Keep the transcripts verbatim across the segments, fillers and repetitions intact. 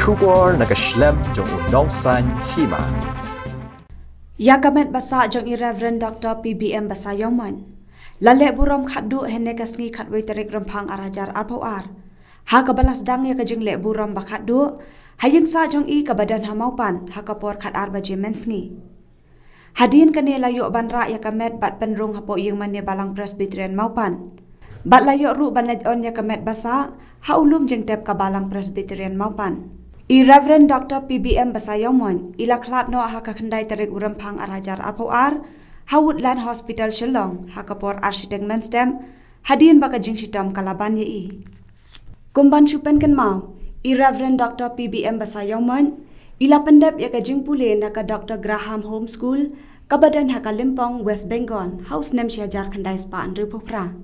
Khubor na ka shlem jong u nongsan hima. Ïa ka met ba sah jong i Reverend Doctor P B M Basaiawmoit la leh burom khatduh hynne ka sngi khatwei tarik Rymphang ar hajar arphew ar. Ha kaba la sdang ïa ka jingleh burom ba khatduh ha ïing sah jong i kaba don ha Mawpan ha ka por khatar baje mynsngi. Hadien kane la ïoh ban rah ïa ka met bad pynrung hapoh ïingmane Balang Presbyterian Mawpan. Bad la ïoh ruh ban leit on ïa ka met ba sah ha u lum jingtep ka Balang Presbyterian Mawpan. I Reverend Doctor P B M Basaiawmoit i la khlad noh ha ka khyndai tarik u Rymphang ar hajar arphew ar ha Woodland Hospital Shillong ha ka por ar shiteng mynstep hadien ba ka jingshitom ka la ban ïa i. Kum ban shu pynkynmaw, i Reverend Doctor P B M Basaiawmoit i la pyndep ïa ka jingpule na ka Doctor Graham Home School kaba don ha ka Limpong, West Bengal ha u snem shi hajar khyndai spah hynriewphew phra.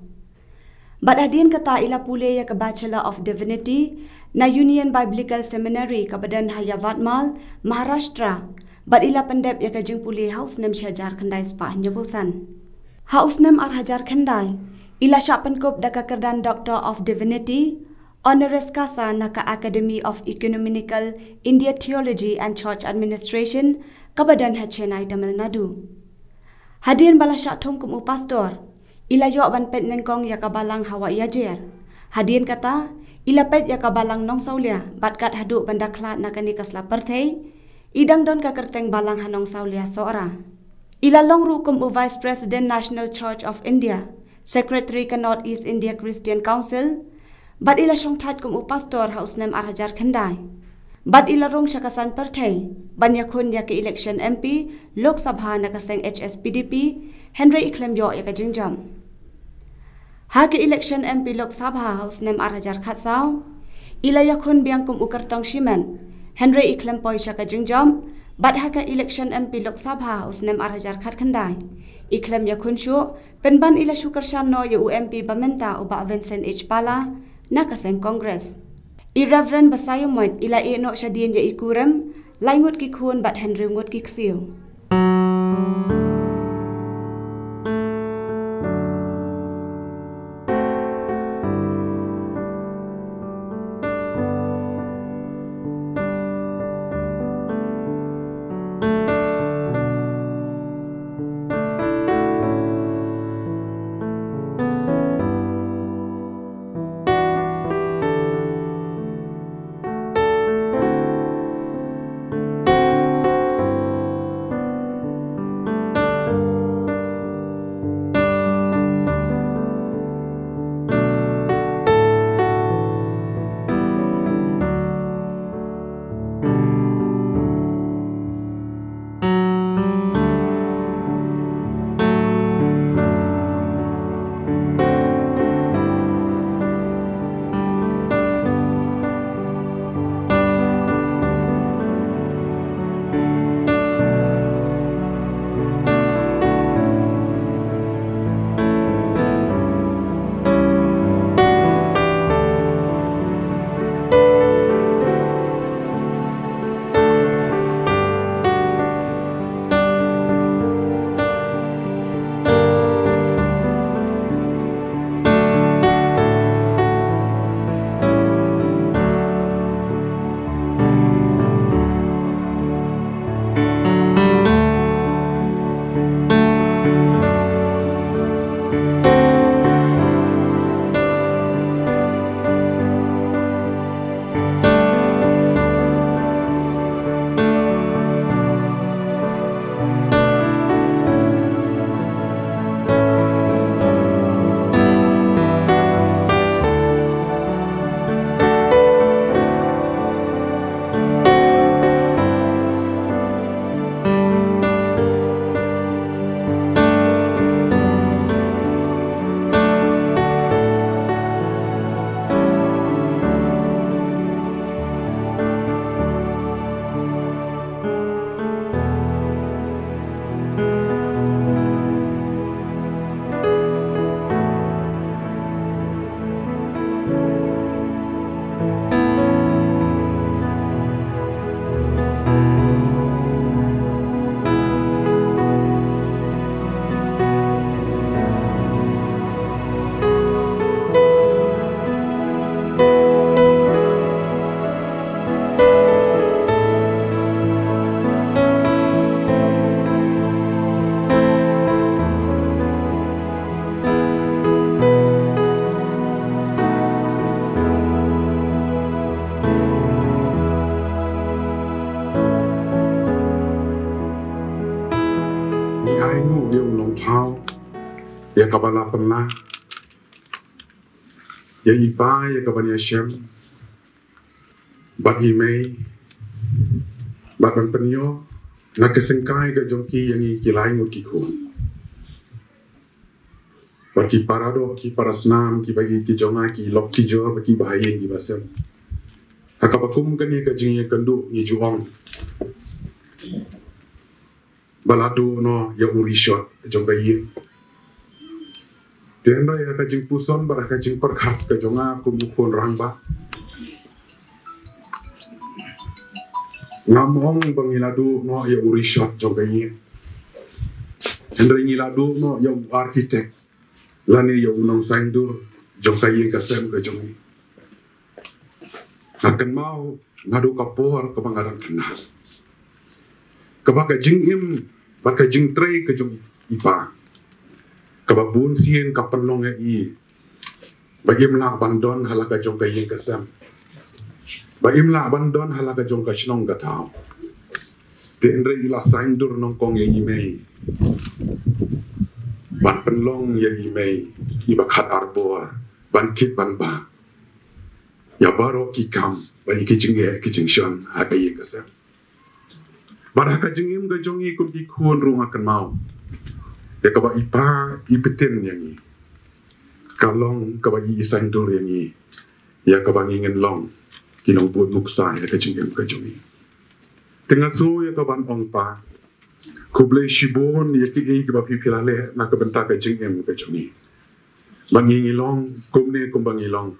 Bad hadien kata i la pule ïa ka Bachelor of Divinity na Union Biblical Seminary kaba don ha Yavatmal, Maharashtra. Bad i la pyndep ïa ka jingpule ha u snem shi hajar khyndai spah hynñiewphew san. Ha u snem ar hajar khyndai i la shah pynkup da ka kyrdan Doctor of Divinity honoris causa na ka Academy of Ecumenical India Theology and Church Administration kaba don ha Chennai, Tamil Nadu. Hadien ba la shah thung kum u pastor i la ïoh ban peit nyngkong ïa ka Balang ha Wahiajer. Hadien kata i la peit ïa ka Balang Nongsawlia bad kat haduh ban da khlad na kane ka sla pyrthei i dang don ka kyrteng Balang ha Nongsawlia Sohra. I la long ruh kum u Vice President National Church of India, Secretary ka North East India Christian Council. Bad i la shongthait kum u pastor ha u snem ar hajar khyndai. Bad i la rung sha ka saiñ pyrthei ban ïakhun ïa ka election M P Lok Sabha na ka seng H S P D P, hynrei i khlem ïoh ïa ka jingjop. Ha ka election M P Lok Sabha ha u snem ar hajar khatsaw i la ïakhun biang kum u kyrtong shimet, hynrei i khlem poi sha ka jingjop. Bad ha ka election M P Lok Sabha ha u snem ar hajar khatkhyndai i khlem ïakhun shuh, pynban i la shu kyrshan noh ïa u M P ba mynta u Bah Vincent H Pala na ka seng Congress. I Reverend Basaiawmoit i la ïeh noh shadien ïa i kurim, lai ngut ki khun bad hynriew ngut ki ksiew. Ïa kaba la pynlah ïa i Pa ïa kaban ïashem bad i Mei bad ban pynïoh na ka syngkai ka jong ki ïa ngi ki lai ngut ki khun. Bad ki paradoh, ki parasnam, ki ba ïeit ki jong nga, ki lok ki jor, bad ki bahaïing ki basem. Ha kaba kum kane ka jingïakynduh ngi ju ong ba la duh noh ïa u rishot jong ka ïing. Te hynrei ha ka jingpuson bad ha ka jingpyrkhat ka jong nga kum u khun rangbah, ngam ong ba ngi la duh noh ïa u rishot jong ka ïing. Hynrei ngi la duh noh ïa u architect lane ïa u nongsaiñdur jong ka ïing ka sem ka jong ngi. Nga kynmaw naduh ka por kaba nga dang khynnah, kaba ka jingim bad ka jingtrei ka jong i Pa kaba bun sien ka pynlong ïa i ba im lah ban don ha la ka jong ka ïing ka sem, ba im lah ban don ha la ka jong ka shnong ka thaw. Te hynrei i la saiñdur nyngkong ïa i Mei, ban pynlong ïa i Mei i ba khat ar bor ban kit ban bah ïa baroh ki kam bad ïa ki jingeh ki jingshon ha ka ïing ka sem. Bad ha ka jingim ka jong i kum ki khun ruh nga kynmaw ïa kaba i Pa i pyntin ïa ngi, ka long kaba i i saiñdur ïa ngi ïa kaba ngi ngin long ki nongbud nuksa ïa ka jingim ka jong i. Te nga sngew ïa kaban ong Pa, khublei shibun ïa kiei kiba phi phi la leh na ka bynta ka jingim ka jong i. Ba ngi ngi long kumne kumba ngi long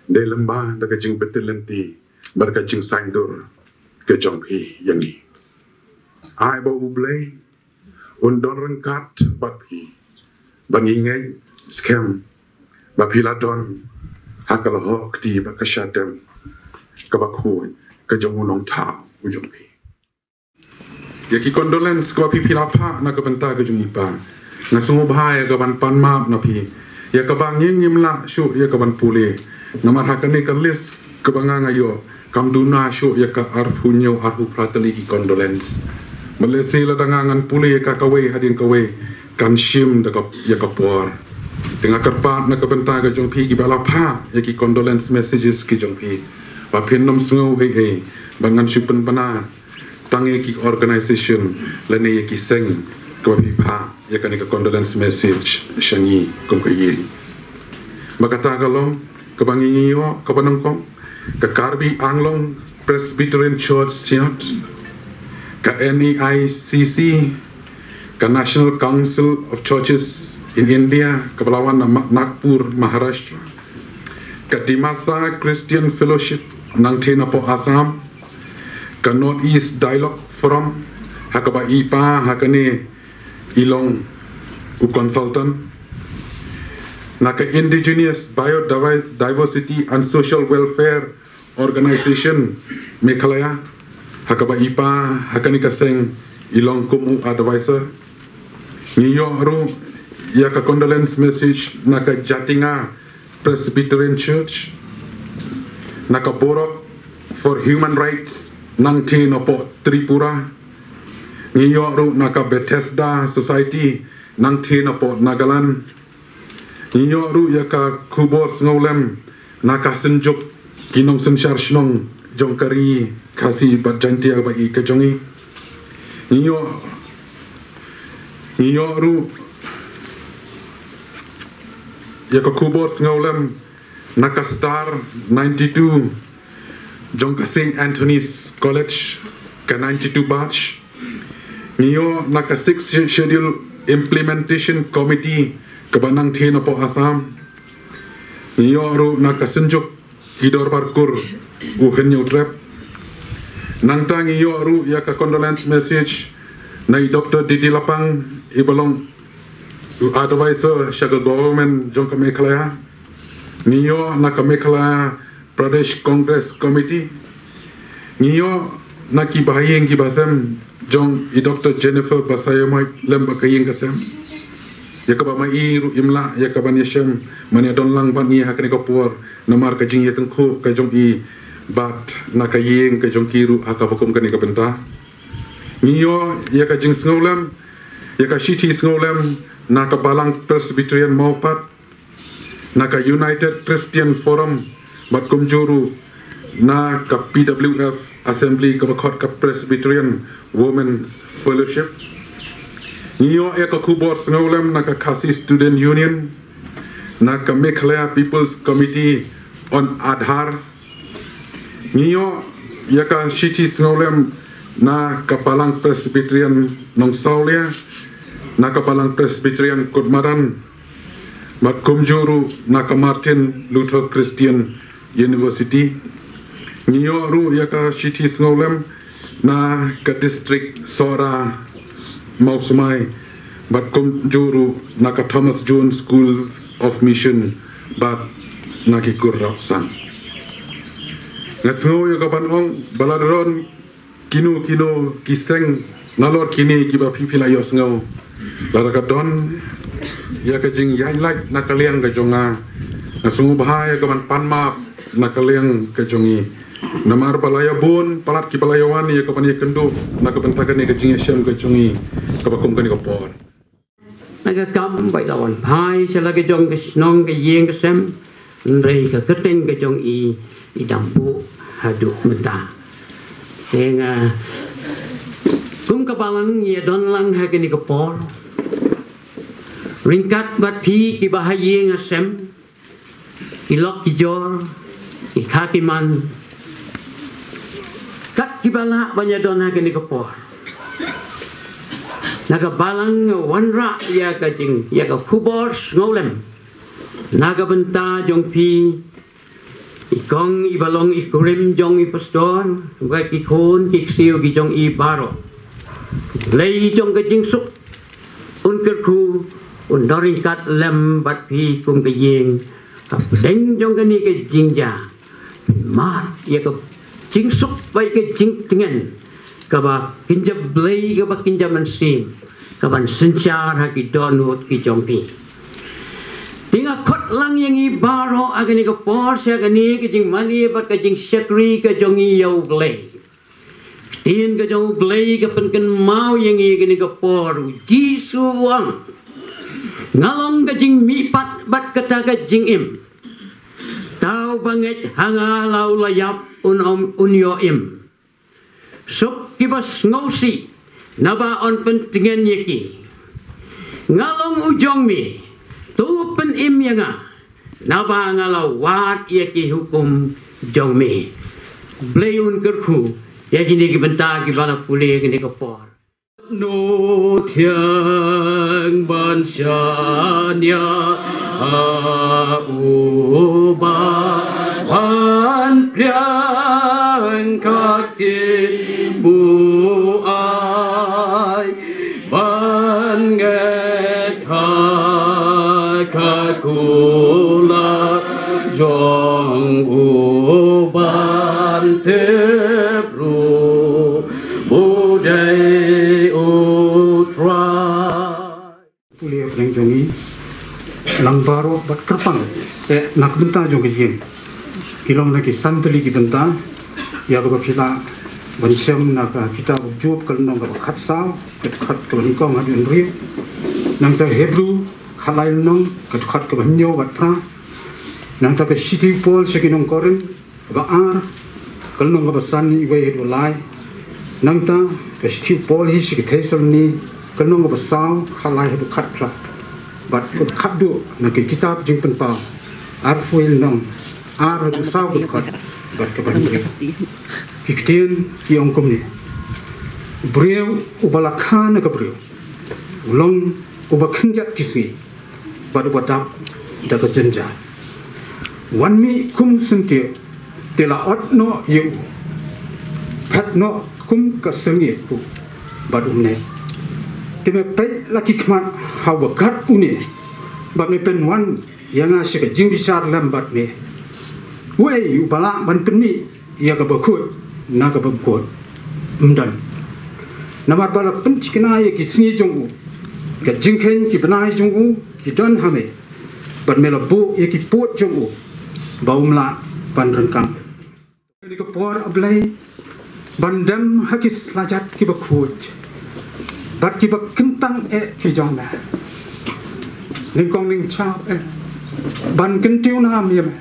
dei lyngba da ka jingbthei lynti bad ka jingsaiñdur ka jong phi ïa ngi. Ai ba U Blei un don ryngkat bad phi ba ngi ngeit skhem ba phi la don ha ka lyoh kti bad ka shadem kaba khuid ka jong u Nongthaw u jong phi. Ïa ki condolence kaba phi phi la phah na ka bynta ka jong i Pa, nga sngewbha ïa kaban pan map na phi ïa kaba ngi ngim lah shuh ïa kaban pule. Namar ha kane ka list kaba nga nga ïoh kam duna shuh ïa ka arphew hynñiew arphew phra tylli ki condolence. Bad lehse lada nga ngan pule ïa ka kawei hadien kawei kan shim da ka ïa ka por. Te nga kyrpad na ka bynta ka jong phi kiba la phah ïa ki condolence messages ki jong phi ba phin nym sngew ei ei ba ngan shu pynbna tang ïa ki organisation lane ïa ki seng kaba phi phah ïa kane ka condolence message sha ngi kum ka ïing. Ba kata ka long kaba ngi ïoh kaba nyngkong, ka Karbi Anglong Presbyterian Church Synod, ka N E I C C, ka National Council of Churches in India kaba la wan na Ma- Nagpur, Maharashtra, ka Dimasa Christian Fellowship nangtei napoh Assam, ka North East Dialogue Forum ha kaba i Pa ha kane i long u consultant, na ka Indigenous Biodiversity and Social Welfare Organisation Meghalaya ha kaba i Pa ha kane ka seng i long kum u advisor. Ngi ïoh ruh ïa ka condolence message na ka Jatinga Presbyterian Church, na ka Borok for Human Rights nangtei napoh Tripura. Ngi ïoh ruh na ka Bethesda Society nangtei napoh Nagaland. Ngi ïoh ruh ïa ka khubor sngewlem na ka Synjuk ki Nongsynshar Shnong jong ka Ri Khasi bad Jaintia ba i ka jong i. Ngi ïoh ngi ïoh ruh ïa ka khubor sngewlem na ka Star ninety-two jong ka Saint Anthony's College, ka ninety-two batch. Ngi ïoh na ka Sixth Schedule Implementation Committee kaba nangtei napoh Assam. Ngi ïoh ruh na ka Synjuk ki Dorbar Kur u Hynñiewtrep. Nangta ngi ïoh ruh ïa ka condolence message na i Doctor D D Lapang i ba long u advisor sha ka government jong ka Meghalaya. Ngi ïoh na ka Meghalaya Pradesh Congress Committee. Ngi ïoh na ki bahaïing ki basem jong i Doctor Jennifer Basaiawmoit lem bad ka ïing ka sem. Ïa kaba ma i ruh im lah ïa kaban ïashem ban ïadon lang bad ngi ha kane ka por namar ka jingïatyngkhuh ka jong i bad na ka ïing ka jong ki ruh ha kaba kum kane ka bynta. Ngi ïoh ïa ka jingsngewlem, ïa ka shithi sngewlem na ka Balang Presbyterian Mawpat, na ka United Christian Forum, bad kumjuh ruh na ka P W F Assembly kaba khot ka Presbyterian Women's Fellowship. Ngi ïoh ïa ka khubor sngewlem na ka Khasi Student Union, na ka Meghalaya People's Committee on Aadhaar. Ngi ïoh ïa ka shithi sngewlem na ka Balang Presbyterian Nongsawlia, na ka Balang Presbyterian Kutmadan, bad kumjuh ruh na ka Martin Luther Christian University. Ngi ïoh ruh ïa ka shithi sngewlem na ka district Sohra Mawsmai, bad kumjuh ruh na ka Thomas Jones School of Mission, bad na ki kur rap sang. Nga sngew ïa ka ban ong ba la don kino kino ki seng nalor kine kiba phi phi la ïohsngew. Lada ka don ïa ka jingïaid lait na ka liang ka jong nga, nga sngew bha ïa ka ban pan map na ka liang ka jong i. Namar ba la ïa bun palat kiba la ïa wan ïa ka ban ïa kynduh na ka bynta kane ka jingïashem ka jong i kaba kum kane ka por. Na ka kam ba i la wan phai sha la ka jong ka shnong ka ïing ka sem, hynrei ka kyrteng ka jong i i dang buh haduh mynta. Te nga kum ka balang ïa don lang ha kane ka por. Ryngkat bad phi kiba ha ïing ha sem, ki lok ki jor, ki kha ki man, kat kiba lah ban ïa don ha kane ka por. Na ka balang nga wanrah ïa ka jing, ïa ka khubor sngewlem na ka bynta jong phi, i kong iba long i kurim jong i pastor, bad ki khun ki ksiew ki jong i baroh. Lei jong ka jingsuk un kyrkhu un don ryngkat lem bad phi kum ka ïing. Hapdeng jong kane ka jingjia, mad ïa ka jingsuk bad ïa ka jingtngen kaba kynja blei, kaba kynja mynsiem, kaban synshar ha ki dohnud ki jong phi. Te nga khot lang ïa ngi baroh ha kane ka por sha kane ka jingmane bad ka jingshakri ka jong ngi ïa U Blei. Ktien ka jong U Blei ka pynkynmaw ïa ngi kane ka por, U Jisu u ong, nga long ka jingmihpat bad kata ka jingim. Uta uba ngeit ha nga, la u la ïap un ym, un ïoh im. Suk kiba sngewsih, naba yn pyntngen ïa ki. Nga long u jong me, to pynim ïa nga, naba nga la wad ïa ki hukum jong me. Blei un kyrkhu ïa kine ki bynta kiba la pule kine ka por. Nongthiang ban shaniah ha uba wan pliang ka ktien buaid, ban ngeit ha ka kular jong u, ban tip ruh u dei U Trai. Pule hapdeng jong ngi lang baroh bad kyrpang, eh, na ka bynta jong ka ïing. Ki long na ki san tylli ki bynta ïa kaba phi lah ban shem na ka kitab u Job, ka lynnong kaba khatsaw, ka dkhot kaba nyngkong haduh hynriew. Nangta Hebru khatlai lynnong, ka dkhot kaba hynñiew bad phra. Nangta ka shithi u Paul sha ki nong Korinth, kaba ar, ka lynnong kaba san, iwei haduh lai. Nangta ka shithi u Paul hi sha ki Thessaloni, ka lynnong kaba saw, khatlai haduh khatphra. Bad ka khatduh na ka kitab Jingpynpaw arphew lynnong, ar haduh saw ka dkhot, bad kaba hynriew. Ki ktien ki ong kumne: U briew uba la kha na ka briew u long uba khyndiat ki sngi, bad uba dap da ka jynjar. Wan mih kum u syntiew, te la ot noh ïa u. Phet noh kum ka syrngiew ruh, bad um neh. Te me peit la ki khmat ha uba kat une, bad me pynwan ïa nga sha ka jingbishar lem bad me. Uei uba lah ban pynmih ïa kaba khuid na ka bym khuid? Ym don. Namar ba la pynthikna ïa ki sngi jong u, ka jingkheiñ ki bnai jong u ki don ha me, bad me la buh ïa ki pud jong u ba um lah ban ryngkang. Kane ka por, A Blei, ban dem ha ki slajat kiba khuid bad kiba kyntang eh ki jong me. Nyngkong nyngkong eh, ban kyntiew nam ïa me.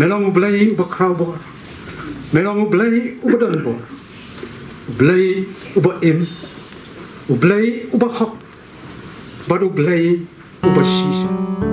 Me long U Blei uba khraw bor. Me long U Blei uba don bor. U Blei uba im. U Blei uba hok. Bad U Blei uba shisha.